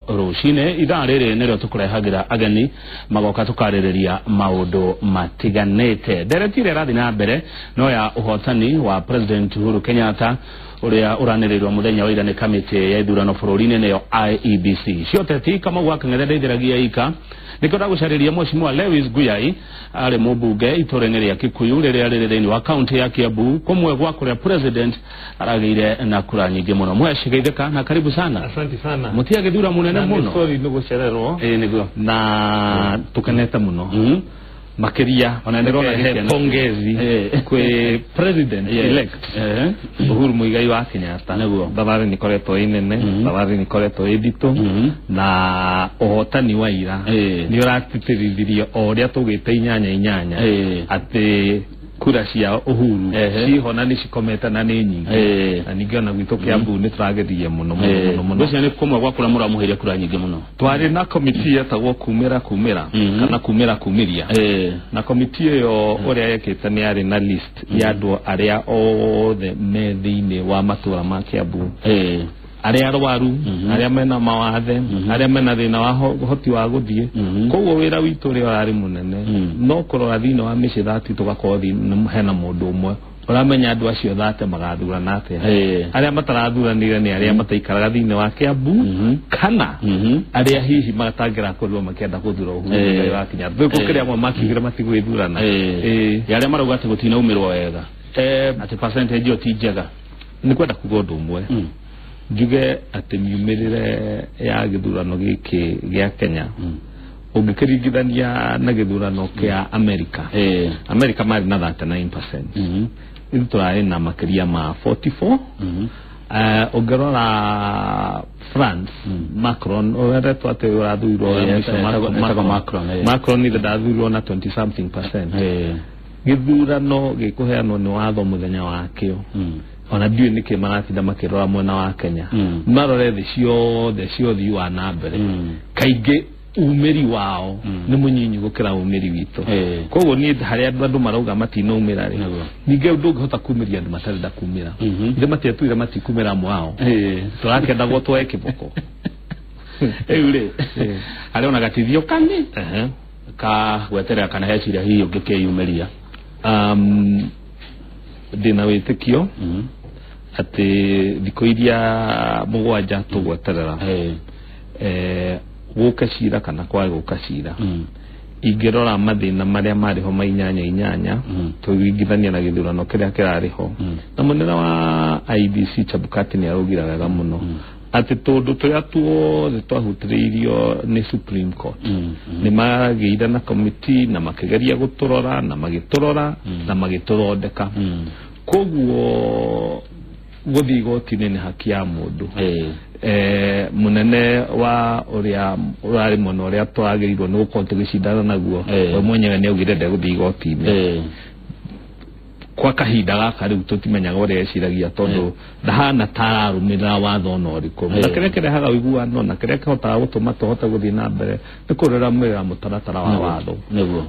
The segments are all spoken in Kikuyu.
Rũcinĩ ithaa rĩrĩ nĩrĩo tũkũrehagĩra ageni magoka tũkarĩrĩria maũndũ matiganĩte. Ndereti ĩrĩa ĩrathiĩ na mbere no ya ũhotani wa President Uhuru Kenyatta ũrĩa ũranĩrĩirwo mũthenya wa ira nĩ kamĩtĩ ya ithurano bũrũri-inĩ nĩyo IEBC. Cioteti Kamau wa Kang'ethe ndeithĩragia ika nĩkĩo ndagũcarĩria Mheshimiwa Lewis Nguyai arĩ mũmbunge itũũra-inĩ rĩa Kikuyu rĩrĩa rĩrĩ thĩinĩ wa kaunti ya Kiambu kũmwe gwa kũrĩa president aragĩire na kura nyingĩ mũno. Mweshi geithĩka na karibu sana. Asante sana. Mũtiagĩthura mũnene Na nĩ mũno. Sorry nĩ gũcererwo. Ĩĩ nĩguo. Na tukenete mũno. Makĩria Ona ndĩrona nĩkĩhe gĩkeno. pongezi kwĩ president elect Uhuru Muigai wa Kenyatta. Nĩguo. Thabarĩ nĩ ikoretwo ĩ nene, thabarĩ nĩ ikoretwo ĩ nditũ na ũhotani wa ira nĩ ũratĩtĩrithirie o ũrĩa tũgĩte inyanya inyanya atĩ kura cia Uhuru ciho na nĩ cikomete na nĩ nyingĩ na ningĩ ona gwitũ Kiambu nĩ tũrageririe mũno mũno mũno mũno. Ngwĩciria nĩ kũmwe gwa kũrĩa mũramũheire kura nyingĩ mũno. Twarĩ na komiti yetagwo kumĩra kumĩra kana kumĩra kumĩria na komiti ĩyo ũrĩa yekĩte nĩ yarĩ na list ya andũ arĩa othe me thĩinĩ wa matũra ma Kiambu arĩa arwaru, arĩa mena mawathe, arĩa mena thĩna wa ũhoti wa gũthiĩ. Koguo wĩra witũ ũrĩa ũrarĩ mũnene no kũrora thĩinĩ wa mĩciĩ 30 tũgakorwo hena mũndũ ũmwe ũramenya andũ acio 30 magathurana atĩa. Arĩa matarathuranire nĩ arĩa mataikaraga thĩinĩ wa Kiambu kana arĩa hihi matangĩrakorirwo makĩenda gũthura Uhuru Muigai wa Kenyatta. Rĩu gũkĩrĩ amwe makiugire matigwĩthurana. Ya arĩa marauga atĩ gũtinaumĩrwo wega atĩ percentage ĩyo ti njega. Nĩ kwenda kuga ũndũ ũmwe njuge atĩ miumĩrĩre ya gĩthurano gĩkĩ gĩa Kenya ũngĩkĩringithania na gĩthurano kĩa America, America marĩ na 39%, ithuĩ tũrarĩ na makĩria ma 44. Ũngĩrora France, Macron ũretwo atĩ ũrathurirwo wa mũico, Etagwo Macron, Macron ithe ndathurirwo na 20 something percent. Gĩthurano gĩkũheanwo nĩ watho mũthenya wakĩo. Ona ndiũĩ nĩkĩ maratinda makĩrora mwena wa Kenya. Marore thĩ ciothe cia ũthii wa na mbere kaingĩ umĩri wao nĩ mũnyinyi gũkĩra umĩri witũ. Koguo niĩ harĩa andũ marauga matinaumĩra rĩ, ningĩ ndũngĩhota kumĩria andũ matarenda kumĩra. Ithe matiatuire matikumĩra mwao tũrakĩendagwo twoe kĩboko. Rĩu rĩ harĩa ona gatithio kani ka gweterera kana he cira hihi ũngĩkĩyumĩria? Ndĩna wĩtĩkio atĩ thikũ iria 7 tũgweterera gũke cira kana kwage gũka cira, ingĩrora mathĩna marĩa marĩ ho ma inyanya inyanya tũringithania na gĩthurano kĩrĩa kĩrarĩ ho na mũnene wa IEBC Chebukati nĩ araugire wega mũno atĩ tũndũ tũrĩa tuothe twahutĩrĩirio nĩ Supreme Court nĩ magĩire na komiti na makĩgeria gũtũrora na magĩtũrora na magĩtũthondeka. Koguo gũthiĩ igoti-inĩ nĩ haki ya mũndũ. Mũnene wa ũrĩa ũrarĩ mwena ũrĩa twagĩrĩirwo nĩ gũkorwo tũgĩcindana naguo we mwenyewe nĩ augire ndegũthiĩ igoti-inĩ kwa kahinda gaka. Rĩu tũtimenyaga ũrĩa eciragia tondũ ndahana ta ararũmĩrĩra watho ona ũrĩkũ na kĩrĩa kĩrehaga ũiguano na kĩrĩa kĩhotaga gũtũma tũhote gũthiĩ na mbere nĩ kũrũmĩrĩra mũtaratara wa watho.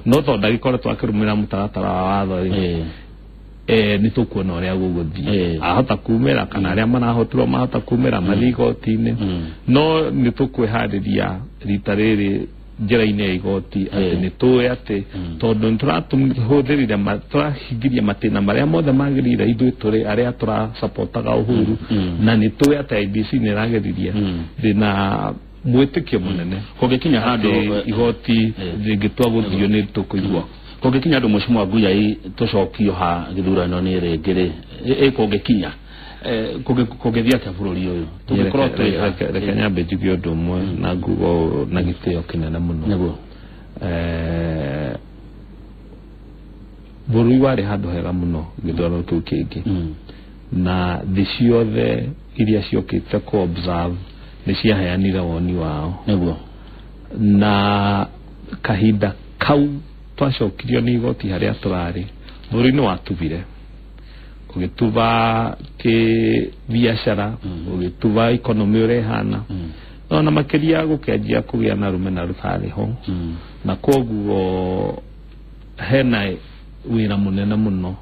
No tondũ ndagĩkoretwo akĩrũmĩrĩra mũtaratara wa watho rĩ, nĩ tũkuona ũrĩa gũgũthiĩ. Ahota kumĩra kana arĩa marahotirwo mahota kumĩra mathiĩ igoti-inĩ, no nĩ tũkwĩharĩria rita rĩrĩ njĩra-inĩ ya igoti atĩ nĩ tũĩ atĩ tondũ nĩ tũratũhũthĩrire tũrahingirie matĩna marĩa mothe magĩrĩire ithuĩ tũrĩ arĩa tũracapotaga Uhuru na nĩ tũĩ atĩ IEBC nĩ ĩrageririe, ndĩna mwĩtĩkio mũnene Kũngĩkinya handũ atĩ igoti rĩngĩtua gũthio nĩ tũkũigua. Kũngĩkinya andũ Mheshimiwa Nguyai tũcokio ha gĩthurano nĩ rĩngĩ rĩ, ĩ kũngĩkinya kũngĩthiĩ atĩa bũrũri ũyũ tũngĩkorwo twĩ ha? Reke nyambe njuge ũndũ ũmwe na nguga ũũ na gĩtĩo kĩnene mũno. Bũrũri warĩ handũ hega mũno gĩthurano kĩu kĩngĩ na thĩ ciothe iria ciokĩte kũ observe nĩ ciaheanire woni wao na kahinda kau twacokirio nĩ igoti harĩa tũrarĩ bũrũri nĩ watubire ũgĩtuba kĩbiacara, ũgĩtuba economy ũrĩa ĩhana no na makĩria gũkĩanjia kũgĩa na rũmena rũtarĩ ho na koguo hena wĩra mũnene mũno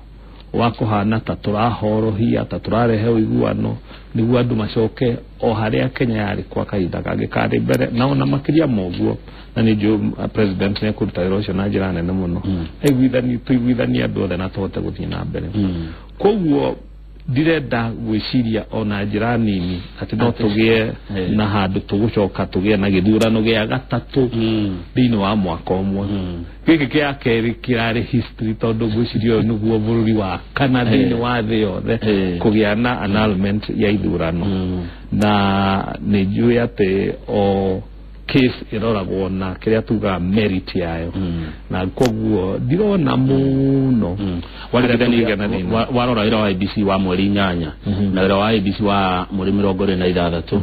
wa kũhana ta tũrahorohia ta tũrarehe ũiguano nĩguo andũ macoke o harĩa Kenya yarĩ kwa kahinda kangĩ karĩ mbere na ona makĩria ma ũguo na nĩ njũĩ president nĩ ekũruta wĩra ũcio na njĩra nene mũno aiguithanie tũiguithanie andũ othe na tũhote gũthiĩ na mbere koguo ndirenda gwĩciria ona njĩra nini atĩ no tũgĩe na handũ tũgũcoka tũgĩe na gĩthurano gĩa gatatũ thĩinĩ wa mwaka ũmwe gĩkĩ kĩa kerĩ kĩrarĩ history tondũ ngwĩciria ũyũ nĩguo bũrũri wa kana thĩinĩ wa thĩ yothe kũgĩa na annulment ya ithurano na nĩ njũĩ atĩ o case ĩroragwo na kĩrĩa tugaga merit yayo na koguo ndirona mũno warora wĩra wa IEBC wa mweri 8 na wĩra wa IEBC wa mweri 26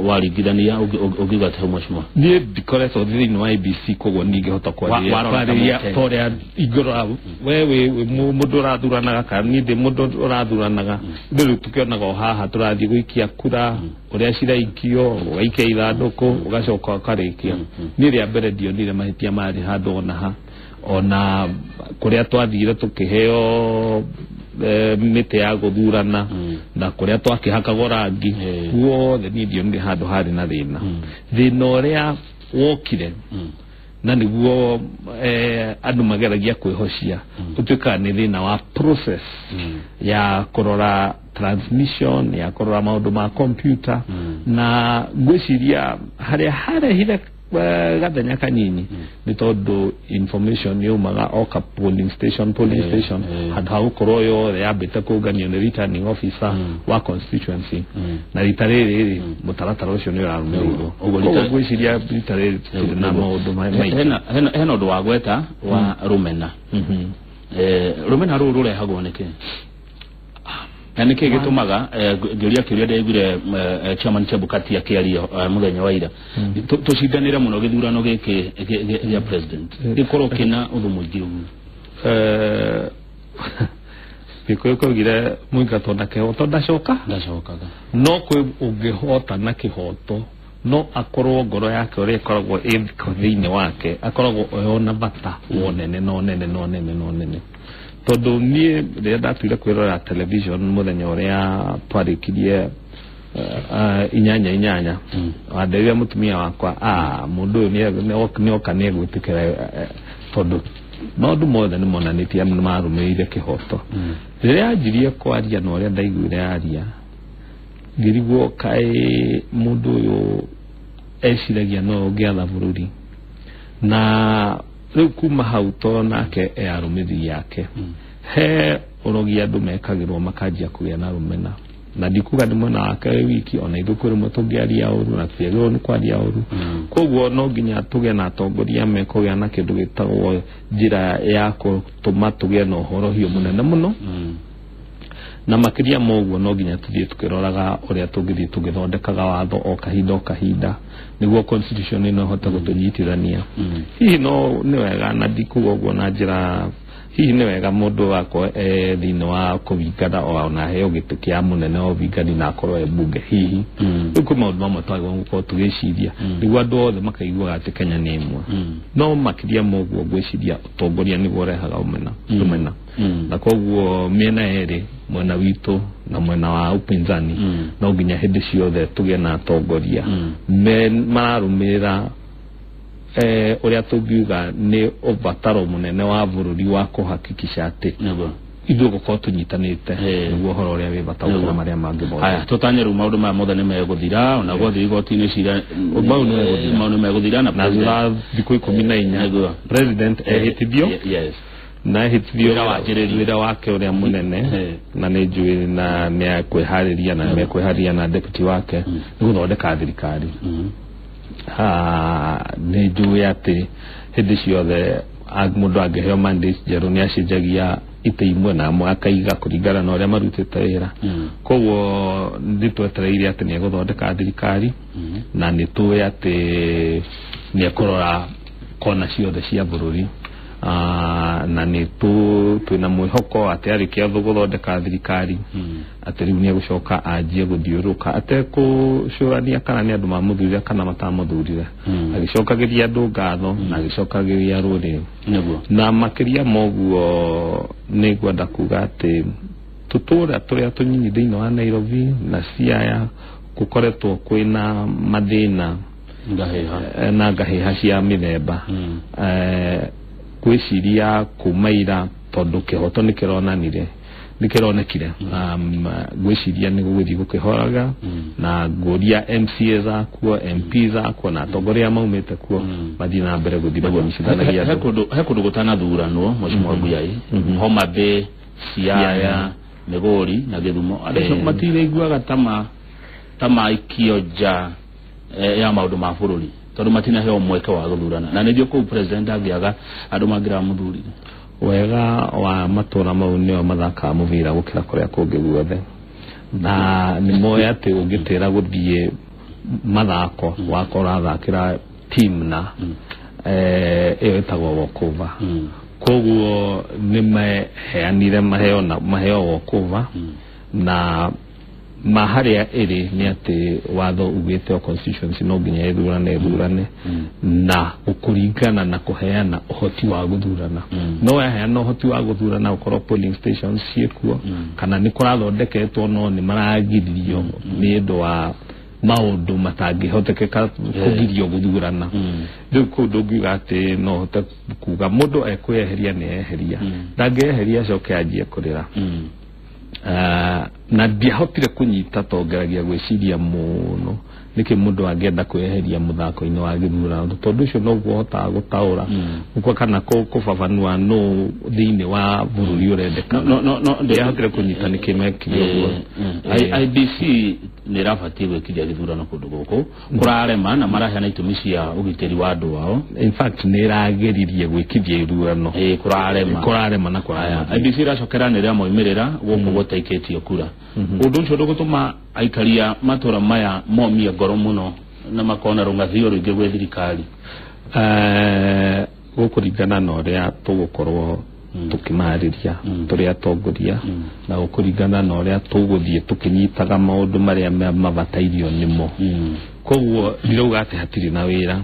waringithania ũngiuga atĩ mheshimiwa niĩ ndikoretwo thĩinĩ wa IEBC koguo ndingĩhota kwaria ta ũrĩa ingĩrora we wĩ mũndũ ũrathuranaga kana niĩ ndĩ mũndũ ũrathuranaga ithuĩ rĩu tũkĩonaga o haha tũrathiĩ gũikia kura ũrĩa ciraikio ũgaikia ithandũkũ ũgacoka ũkarĩkia niĩ rĩa mbere ndionire mahĩtia marĩ handũ ona ha ona kũrĩa twathire tũkĩheo mĩtĩ ya gũthurana na kũrĩa twakĩhakagwo rangi guothe niĩ ndionire handũ harĩ na thĩna thĩna ũrĩa wokire na nĩguo andũ mageragia kwĩhocia ũtuĩkaga nĩ thĩna wa process ya kũrora transmission ya kũrora maũndũ ma computer na ngwĩciria harĩa harehire gathenya kanini nĩ tondũ information yaumaga o ka polling station handũ ha gũkorwo yothe yambĩte kũnganio nĩ returning officer wa constituency na rita rĩrĩ rĩ mũtaratara ũcio nĩ ũrarũmĩrĩirwo koguo ngwĩciria rita rĩrĩ tũtirĩ na maũndũ maingĩ hena ũndũ wa gweta wa rũmena rũmena rũu rũrehagwo nĩkĩ na nĩkĩ gĩtũmaga ngĩũria kĩũria ndaiguire chairman Chebukati akĩaria mũthenya wa ira tũcindanĩre mũno gĩthurano gĩkĩ gĩa president gĩkorwo kĩna ũthũ mũingĩ ũguo Gĩkũyũ kĩaugire mũingatwo na kĩhoto ndacokaga no kwĩ ũngĩhota na kĩhoto no akorwo ngoro yake ũrĩa ĩkoragwo ĩ thĩinĩ wake akoragwo oyona bata wonene na onene na onene na onene tondũ niĩ rĩrĩa ndatuire kwĩrorera television mũthenya ũrĩa twarĩkirie 8:8 wanderire mũtumia wakwa mũndũ ũyũ nĩoka nĩegwĩtĩkĩra tondũ maũndũ mothe nĩ monanĩtie nĩ marũmĩrĩire kĩhoto rĩrĩa anjirie kwaria na ũrĩa ndaiguire aria ngĩrigwo kaĩ mũndũ ũyũ eciragia no ũngĩatha bũrũri na rĩu kuma hau to nake e arũmĩrĩri yake he ũrogi andũ mekagĩrwo makanjia kũgĩa na rũmena na ndikuga nĩ mwena wake wĩ wiki ona ithuĩ kwĩ rĩmwe tũngĩaria ũru na tũtiagĩrĩirwo nĩ kwaria ũru koguo no nginya tũgĩe na atongoria mekũgĩa na kĩndũ gĩtagwo njĩra ya gũtũma tũgĩe na ũhorohio mũnene mũno na makĩria ma ũguo no nginya tũthiĩ tũkĩroraga ũrĩa tũngĩthiĩ tũgĩthondekaga watho o kahinda o kahinda nĩguo constitution ĩno ĩhote gũtũnyitithania hihi no nĩ wega na ndikuga ũguo na njĩra hihi nĩ wega mũndũ akorwo e thĩinĩ wa kũringana ona aheo gĩtĩ kĩa mũnene wa ũringani na akorwo e mbunge hihi rĩu kwĩ maũndũ mamwe twagĩrĩirwo gũkorwo tũgĩciria nĩguo andũ othe makaiguaga atĩ Kenya nĩ ĩmwe no makĩria ma ũguo ngwĩciria ũtongoria nĩguo ũrehaga rũmena na koguo mĩena yerĩ mwena witũ na mwena wa upinzani no nginya hĩndĩ ciothe tũgĩe na atongoria mararũmĩrĩra ũrĩa tũngiuga nĩ ũbataro mũnene wa bũrũri wa kũhakikisha atĩ ithuĩ gũkorwo tũnyitanĩte nĩguo ũhoro ũrĩa wĩ bata gũkĩra marĩa mangĩ mothe. Haya tũtanye rĩu maũndũ maya mothe nĩ megũthira ona gwathiĩ igoti-inĩ cira mau nĩ megũthira na thutha wa thikũ 14 president ehĩtithio na ehĩtithio wĩra wake ũrĩa mũnene na nĩ njũĩ na nĩ ekwĩharĩria na nĩ mekwĩharĩria na deputy wake nĩ gũthondeka thirikari nĩ njũĩ atĩ hĩndĩ ciothe mũndũ angĩheo mandate njerũ nĩ acenjagia itĩ imwe na amwe akaiga kũringana na ũrĩa marutĩte wĩra koguo nĩ twetereire atĩ nĩ egũthondeka thirikari na nĩ tũĩ atĩ nĩ ekũrora kona ciothe cia bũrũri Na nĩ twĩna mwĩhoko atĩ arĩkia gũthondeka thirikari atĩ rĩu nĩ egũcoka anjie gũthiũrũrũka atekũcũrania kana nĩ andũ mamũthurire kana matamũthurire, agĩcokagĩria andũ ngatho na agĩcokagĩria rũrĩrĩ. Na makĩria moguo nĩ ngwenda kuga atĩ tũtũra tũrĩa tũnyinyi thĩinĩ wa Nairobi na Siaya gũkoretwo kwĩna mathĩna na ngahĩha cia mĩthemba. Gwĩciria kuma ira tondũ kĩhoto nĩ kĩronanire nĩ kĩronekire, ngwĩciria nĩ gũgũthiĩ gũkĩhoraga na ngũria MCAs akuo, MPs akuo na atongoria maumĩte kuo mathiĩ na mbere gũthiĩ makĩnyitithanagia andũ. He kũndũ gũtanathuranwo Mheshimiwa Nguyai, Homa Bay, Siaya, Migori na Gĩthumo, andũ acio matiraiguaga ta maikio nja ya maũndũ ma bũrũri tondũ matinaheo mweke wa gũthurana, na nĩndio kũu president angĩaga andũ mangĩramũthurire. Wega wa matũra mau nĩo mathakaga mũbira gũkĩra kũrĩa kũngĩ guothe, na nĩ moĩ atĩ ũngĩtĩra gũthiĩ mathako wakora ũrathakĩra team na ĩyo ĩtagwo walkover. Koguo nĩ maheanire maheo na maheo walkover, na ma harĩa ĩrĩ nĩ atĩ watho ugĩte o constituency no nginya ĩthurane na gũkũringana na kũheana ũhoti wa gũthurana. No yaheana ũhoti wa gũthurana ũkorwo polling stations ciĩkuo kana nĩ kũrathondeketwo no nĩ maragiririo nĩ ũndũ wa maũndũ matangĩhotekeka kũgirio gũthurana. Rĩu kũu ndũngiuga atĩ no hote kuga mũndũ ekweheria nĩ eheria, ndangĩeheria acoke anjie kũrĩra. Na ndiahotire kũnyita tongeragia gwĩciria mũno nĩkĩ mũndũ angĩenda kwĩyeheria mũthako-inĩ wa gĩthurano, tondũ ũcio noguo ũhotaga gũtaũra kana kũbabanua nũ thĩinĩ wa bũrũri ũrendekana. Ndiahotire kũnyita nĩkĩ mekire ũguo. IBC nĩ ĩrabatiĩ gwĩkithia gĩthurano kũndũ gũkũ kũrarema na maraheana itũmi cia ũgitĩri wa andũ ao. In fact nĩ ĩrageririe gwĩkithia ithurano kũrarema na kũrarema. IBC ĩracokera nĩ ĩrĩa moimĩrĩra gũkũ gũtaikĩtio kura. Ũndũ ũcio ndũgũtũma aikaria matũra maya momie ngoro mũno na makona rũng'athio rũingĩ gwĩ thirikari. Gũkũringana na ũrĩa tũgũkorwo tũkĩmarĩria tũrĩ atongoria na gũkũringana na ũrĩa tũgũthiĩ tũkĩnyitaga maũndũ marĩa mabatairio nĩmo. Koguo ndirauga atĩ hatirĩ na wĩra,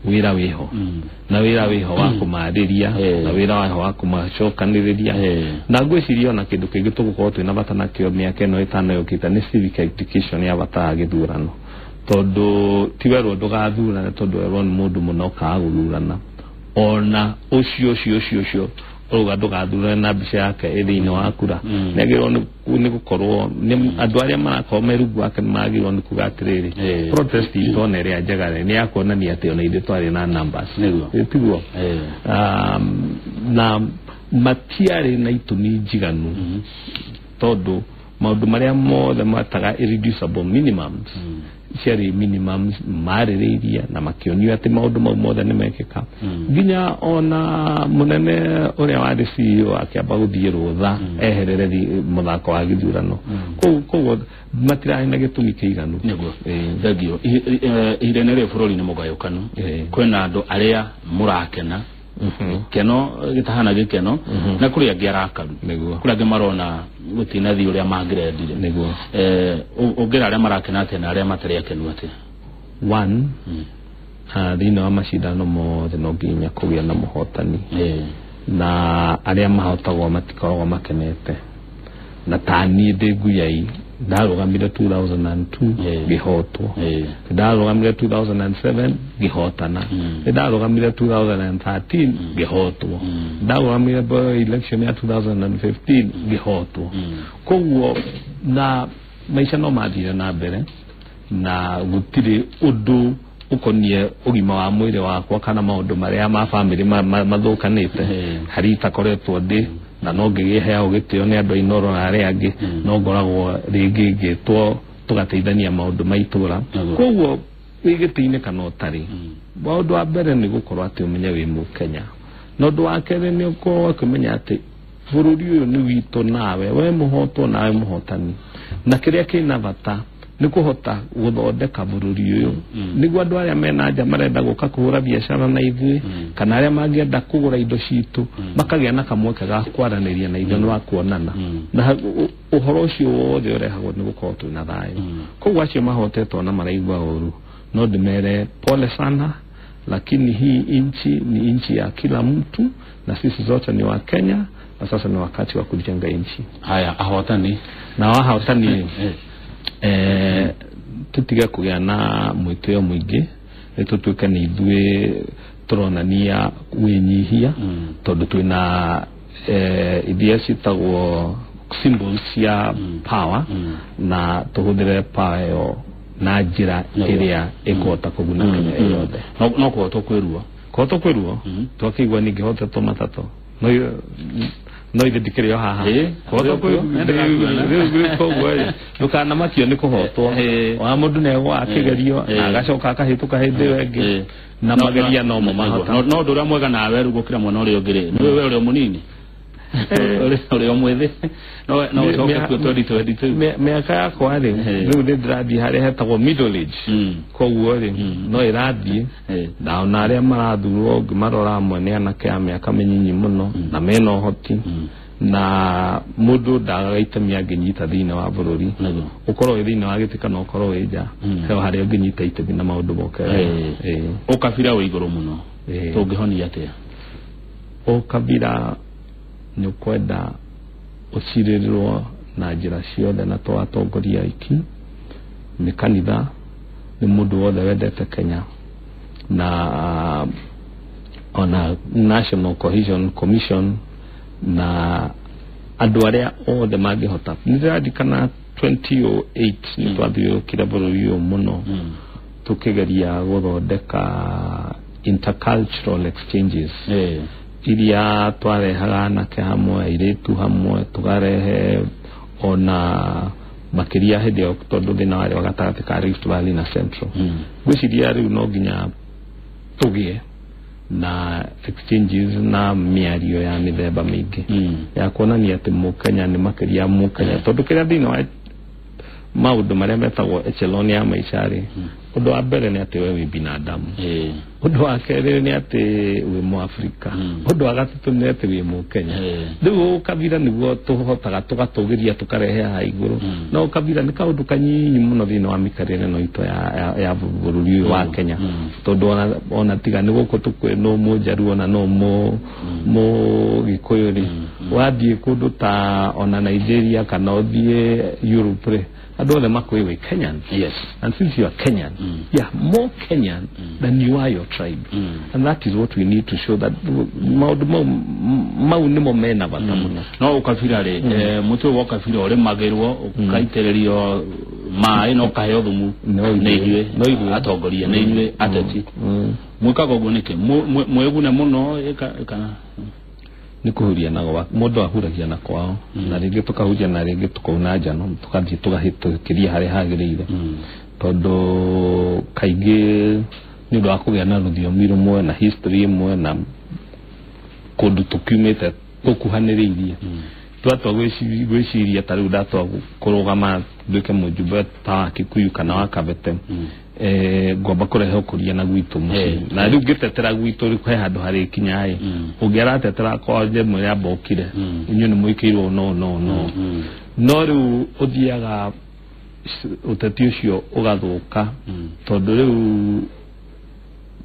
wĩra wĩho na wĩra wĩho wa kũmarĩria na wĩra wĩho wa kũmacokanĩrĩria, na ngwĩciria ona kĩndũ kĩngĩ tũgũkorwo twĩna bata nakĩo mĩaka ĩno ĩtano yũkĩte nĩ civic education ya bata wa gĩthurano, tondũ ti werwo ndũgathurane tondũ werwo nĩ mũndũ mũna ũkaga gũthurana, ona ũcio ũcio ũcio ũcio ũrauga ndũgathurane na mbica yake ĩ thĩinĩ wa kura nĩagĩrĩirwo nĩ gũkorwo andũ arĩa marakorwo me rungu wake nĩmagĩrĩirwo nĩ kuga atĩrĩrĩ protest itũ ona ĩrĩa njega rĩ nĩ ya kuonania atĩ ona ithuĩ twarĩ na numbers, tiguo? Na matiarĩ na itũmi njiganu tondũ maũndũ marĩa mothe mataga irreducible minimums ciarĩ minimums marĩrĩirie na makĩonio atĩ maũndũ mau mothe nĩ mekĩka. Nginya ona mũnene ũrĩa warĩ CEO akĩamba gũthiĩ rũtha eherere mũthako wa gĩthurano. Koguo matirarĩ na gĩtũmi kĩiganu. Nĩguo. Thengio. Ihinda-inĩ rĩrĩ bũrũri nĩ mũgayũkanu, kwĩna andũ arĩa mũrakena gĩkeno gĩtahana gĩkeno na kũrĩ angĩ arakaru, kũrĩ angĩ marona gũtinathiĩ ũrĩa mangĩrendire. Nĩguo. Ũngĩra arĩa marakena atĩa na arĩa matarĩ akenu atĩa? One, thĩinĩ wa macindano mothe no nginya kũgĩa na mũhotani, na arĩa mahotagwo matikoragwo makenete. Na ta niĩ ndĩ Nguyai ndarũgamire 2002 ngĩhotwo, ndarũgamire 2007 ngĩhotana, ndarũgamire 2013 ngĩhotwo, ndarũgamire election ya 2015 ngĩhotwo. Koguo na maica no mathire na mbere na gũtirĩ ũndũ ũkonie ũgima wa mwĩrĩ wakwa kana maũndũ marĩa ma bamĩrĩ mathũkanĩte harĩ itakoretwo ndĩ na no ngĩgĩheagwo gĩtĩo nĩ andũ a Inooro na arĩa angĩ, no ngoragwo rĩngĩ ngĩtwo tũgateithania maũndũ ma itũra. Koguo wĩ gĩtĩ-inĩ kana ũtarĩ, maũndũ wa mbere nĩ gũkorwo atĩ ũmenye wĩ mũkenya, na ũndũ wa kerĩ nĩ ũkorwo ũkĩmenya atĩ bũrũri ũyũ nĩ witũ nawe, we mũhotwo nawe mũhotani, na kĩrĩa kĩna bata Nĩ kũhota gũthondeka bũrũri ũyũ nĩguo andũ arĩa mena nja marenda gũka kũhũra biacara na ithuĩ kana arĩa mangĩenda kũgũra indo citũ makagĩa na kamweke ga kwaranĩria na ithuĩ nĩ wa kuonana na ũhoro ũcio wothe ũrehagwo nĩ gũkorwo twĩna thayũ. Koguo acio mahotetwo na maraigua ũru no ndĩmere pole sana, lakini hii nchi ni nchi ya kila mtu na sisi zote ni wa Kenya na sasa ni wakati wa kujenga nchi. Haya, ahotani na wahotani tutige kugĩa na mwĩtĩo mũingĩ, nĩ tũtuĩke nĩ ithuĩ tũronania wĩnyihia tondũ twĩna iria ciĩtagwo symbols cia power na tũhũthĩre power ĩyo na njĩra ĩrĩa ĩkũhota kũguna Kenya yothe. No kũhotwo kwĩruo, kũhotwo kwĩruo twakĩigua ningĩhotetwo matatũ no ithe ndikĩrĩ o haha. Kũhotwo kwĩruo koguo rĩ ndũkanamakio nĩ kũhotwo, wa mũndũ nĩ akĩgerio na agacoka akahĩtũka hĩndĩ ĩyo ĩngĩ na mageria no mo mahota. No ũndũ ũrĩa mwega nawe rĩu gũkĩra mwana ũrĩa ũngĩ rĩ nĩwe we ũrĩa mũnini ũrĩa mwĩthĩ no ũcoke kuo 2022. Mĩaka yakwa rĩ rĩu nĩ ndĩrathiĩ harĩa hetagwo middle age, koguo rĩ no ĩrathiĩ na ona arĩa marathurwo ngĩmarora amwe nĩ anake a mĩaka mĩnyinyi mũno na mena ũhoti na mũndũ ndagaga itemi angĩnyita thĩinĩ wa bũrũri, ũkorwo wĩ thĩinĩ wa gĩtĩ kana ũkorwo wĩ nja he harĩa ũngĩnyita itemi na maũndũ moke. Ũkabira wĩ igũrũ mũno, tũngĩhonia atĩa? Ũkabira nĩ ũkwenda ũcirĩrĩrwo na njĩra ciothe na to atongoria aiki, nĩ kanitha, nĩ mũndũ wothe wendete Kenya na ona National Cohesion Commission na andũ arĩa othe mangĩhota. Nĩ ndĩraririkana 2008 nĩ twathiũrũrũkire bũrũri ũyũ mũno tũkĩgeria gũthondeka intercultural exchanges iria twarehaga anake hamwe, airĩtu hamwe, tũkarehe ona makĩria hĩndĩ ĩyo tondũ thĩna warĩ wa gatagatĩ ka Rift Valley na Central. Ngwĩciria rĩu no nginya tũgĩe na exchanges na mĩario ya mĩthemba mĩingĩ ya kuonania atĩ mũkenya nĩ makĩria mũkenya, tondũ kĩrĩa thĩinĩ wa maũndũ marĩa metagwo echelon ya maica rĩ, ũndũ wa mbere nĩ atĩ we wĩ binadamu, ũndũ wa kerĩ nĩ atĩ wĩ mũafrika, ũndũ wa gatatũ nĩ atĩ wĩ mũkenya. Rĩu ũkabira nĩguo tũhotaga tũgatũgĩria tũkarehe haha igũrũ, no ũkabira nĩ kaũndũ kanyinyi mũno thĩinĩ wa mĩikarĩre ĩno itũ ya bũrũri ũyũ wa Kenya, tondũ ona tiga nĩ gũkũ tũkwĩ no mũnjaruo ona no mũgĩkũyũ rĩ, wathiĩ kũndũ ta ona Nigeria kana ũthiĩ Europe rĩ, andũ othe makwĩ wĩ Kenyan. Yes. And since you are Kenyan, you are more Kenyan than you are your tribe. And that is what we need to show, that maũndũ mau nĩmo mena bata mũno. No ũkabira rĩ, mũtĩ wa ũkabira ũrĩmagĩrwo ũkaitĩrĩrio maĩ na ũkaheo thumu nĩ ithuĩ atongoria, nĩ ithuĩ ateti. Mwĩkaga ũguo nĩkĩ? Mwĩgune mũno kana nĩ kũhuria na gwa mũndũ ahuragia na kwao, na rĩngĩ tũkahuria na rĩngĩ tũkauna njano tũgathiĩ tũgahĩtũkĩria harĩa hagĩrĩire, tondũ kaingĩ nĩ ũndũ wa kũgĩa na rũthiomi rũmwe na history ĩmwe na kũndũ tũkiumĩte tũkuhanĩrĩirie. Twatua gwĩciria ta rĩu ndatua kũrũgama nduĩke mũjumbe ta wa Kikuyu kana wa Kabete, ngwamba kũrehe ũkũria na gwitũ mũciĩ, na rĩu ngĩtetera gwitũ rĩ he handũ harĩkinya ĩ ũngĩ aratetera kwa njemwe ĩrĩa mbokire inyuĩ nĩ mwĩkĩirwo no no no no rĩu ũthiaga ũteti ũcio ũgathũka, tondũ rĩu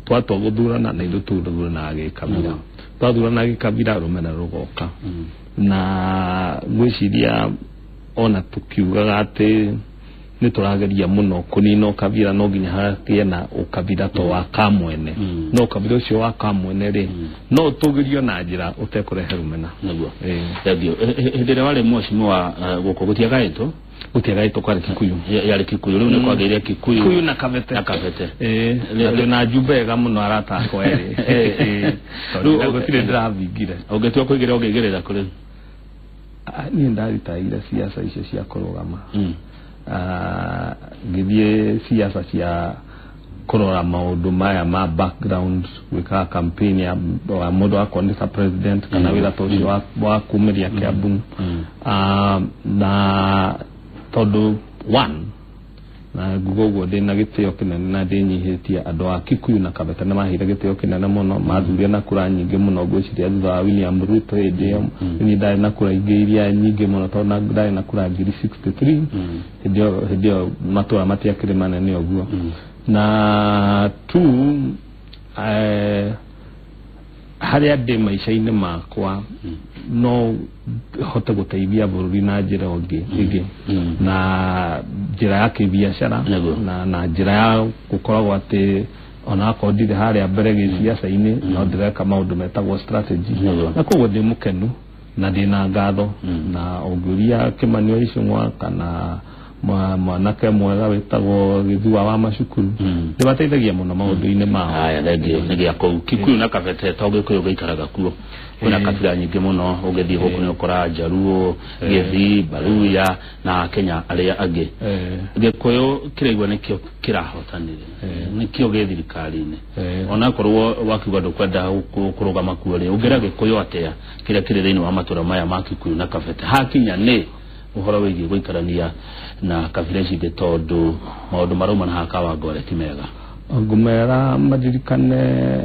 twatua gũthurana na ithuĩ tũthuranaga gĩkabira, twathurana gĩkabira rũmena rũgoka. Na ngwĩciria ona tũkiugaga atĩ nĩ tũrageria mũno kũnina ũkabira, no nginya hagĩe na ũkabira to wa kamwene, no ũkabira ũcio wa kamwene rĩ no ũtũgĩrio na njĩra ũtekũrehe rũmena. Nĩguo. Thengiũ. Hĩndĩ ĩrĩa warĩ mheshimiwa gũkũ gũtiagaĩtwo? Gũtiagaĩtwo kwarĩ Kikuyu. Yarĩ Kikuyu, rĩu nĩ kwagĩire Kikuyu. Kikuyu na Kabete. Na Kabete. Na twĩna njumbe ega mũno arata akwa erĩ. Tondũ gũtirĩ ndĩrathingire. Ũngĩtua kũigĩrĩra ũngĩigĩrĩra kũrĩ? Niĩ ndaritaire ciaca icio cia kũrũgama. Ngĩthiĩ ciaca cia kũrora maũndũ maya ma background, gwĩkaga campaign ya mũndũ akorwo nĩ ta president kana wĩra ta ũcio wa kumĩria Kiambu, na tondũ one Na nguga ũguo ndĩna gĩtĩo kĩnene na ndĩnyihĩtie andũ a Kikuyu na Kabete nĩ maheire gĩtĩo kĩnene mũno, mathurire na kura nyingĩ mũno. Ngwĩciria thutha wa William Ruto hĩndĩ ĩyo niĩ ndarĩ na kura ingĩ iria nyingĩ mũno, tondũ ndarĩ na kura 63,000. Hĩndĩ ĩyo matũra matiakĩrĩ manene ũguo. Na tu harĩa ndĩ maica-inĩ makwa no hote gũteithia bũrũri na njĩra ĩngĩ, na njĩra ya kĩbiacara, na njĩra ya gũkoragwo atĩ onakorwo ndirĩ harĩa mbere gĩciaca-inĩ, no ndĩreka maũndũ metagwo strategy. Na koguo ndĩ mũkenu na ndĩna ngatho. Na ũngĩũria Kĩmani wa Icũng'wa kana mwanake mwega wĩtagwo Gĩthua wa macukuru, ndĩbateithagia mũno maũndũ-inĩ mao. Haya, thengio nĩ gĩa kũu Kikuyu na Kabete, to Gĩkũyũ gĩikaraga kuo, kwĩna kabira nyingĩ mũno. Ũgĩthiĩ gũkũ nĩ ũkora Njaruo, Gĩthii, Baruya na Kenya arĩa angĩ. Gĩkũyũ kĩraigua nĩkĩo kĩrahotanire, nĩkĩo gĩ thirikari-inĩ, onakorwo wakiuga ndũkwenda kũrũgama kuo rĩ, ũngĩra Gĩkũyũ atĩa kĩrĩa kĩrĩ thĩinĩ wa matũra maya ma Kikuyu na Kabete hakinya nĩ ũhoro wĩgiĩ gũikarania na kabira ici ingĩ, tondũ maũndũ marauma na haka wa ngore ti mega? Ngũmera maririkane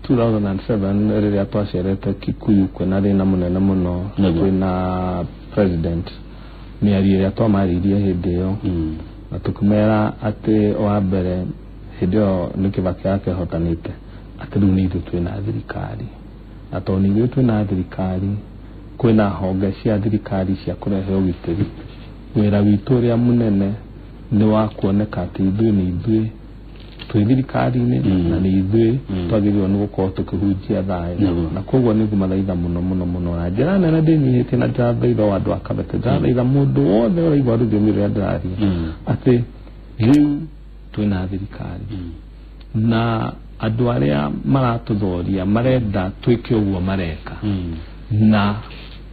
2007 rĩrĩa twacerete Kikuyu, kwĩna thĩna mũnene mũno, kwĩna president, mĩario ĩrĩa twamarĩirie hĩndĩ ĩyo, na tũkĩmera atĩ wa mbere hĩndĩ ĩyo nĩ Kibaki akehotanĩte, atĩ rĩu nĩ ithuĩ twĩna thirikari, na tondũ nĩ ithuĩ twĩna thirikari, kwĩna honge cia thirikari cia kũrehe ũgitĩri. Wĩra witũ ũrĩa mũnene nĩ wa kuoneka atĩ ithuĩ nĩ ithuĩ twĩ thirikari-inĩ, na nĩ ithuĩ twagĩrĩirwo nĩ gũkorwo tũkĩhunjia thayũ. Na koguo nĩ ngũmathaitha mũno mũno mũno na njĩra nene ndĩnyihĩtie, na ndĩrathaitha o andũ a Kabete, ndĩrathaitha mũndũ wothe ũraigua rũthiomi rũrĩa ndĩraria, atĩ rĩu twĩna thirikari, na andũ arĩa maratũthoria marenda twĩke ũguo mareka, na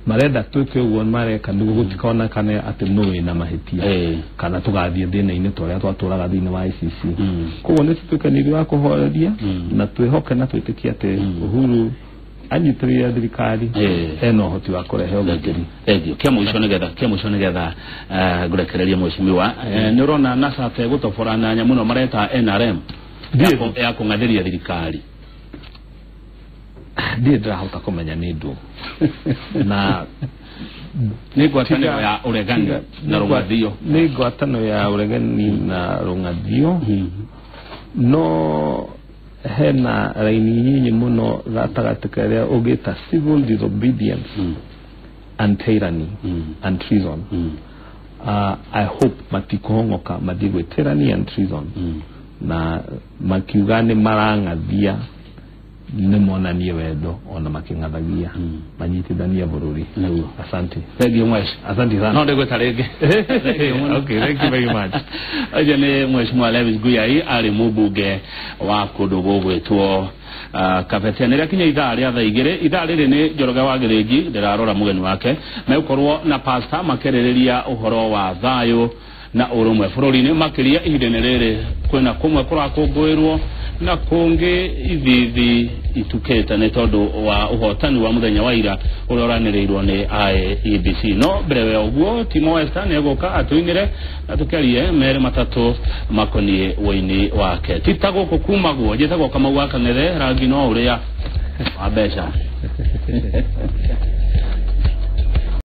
marenda twĩke ũguo mareka nĩguo gũtikonekane atĩ nũ wĩna mahĩtia, kana tũgathiĩ thĩna-inĩ ta ũrĩa twatũraga thĩinĩ wa ICC. Koguo nĩ tũtuĩke nĩ ithuĩ a kũhoreria, na twĩhoke na twĩtĩkie atĩ Uhuru anyitĩrĩire thirikari ena ũhoti wa kũrehe ũgitĩri. Thengio. Kĩa mũico nĩgetha ngũrekererie mheshimiwa, nĩ ũrona NASA tegũtobora na nyamũ ĩno mareta NRM ya kũng'athĩria thirikari? Ndirĩ ndĩrahota kũmenya nĩ ndũ, na nĩ ngwatanĩro ya ũregani na rũng'athio, nĩ ngwatanĩro ya ũregani na rũng'athio, no hena raini nyinyi mũno gatagatĩ karĩa ũngĩta civil disobedience and tyranny and treason. I hope matikũhong'oka mathiĩ gwĩ tyranny and treason, na makiuga nĩ marang'athia nĩ monanie wendo ona makĩng'athagia, manyitithanie bũrũri. Asante. Thank you mwesh. Asante sana. No ndĩgwĩta rĩngĩ. Okay, thank you very much. Ũcio nĩ Mheshimiwa Lewis Nguyai, arĩ mũmbunge wa kũndũ gũgwĩtwo Kabete. Nĩ rĩakinya ithaa rĩa 2:00. Ithaa rĩrĩ nĩ Njoroge wa Gĩthĩnji ndĩrarora mũgeni wake, megũkorwo na pastor makĩarĩrĩria ũhoro wa thayũ na ũrũmwe bũrũri-inĩ, makĩria ihinda-inĩ rĩrĩ kwĩna kũmwe kũrakũngũĩrwo na kũngĩ ithithi itukĩte nĩ tondũ wa ũhotani wa mũthenya wa ira ũrĩa ũranĩrĩirwo nĩ IEBC. No mbere ya ũguo Timo Wester nĩ egũka atũinĩre na tũkĩarie merĩ matatũ makoniĩ wũini wake. Ti ta gũkũ kumagwo, njĩtagwo Kamau wa Kang'ethe, rangi no ũrĩa wa mbeca.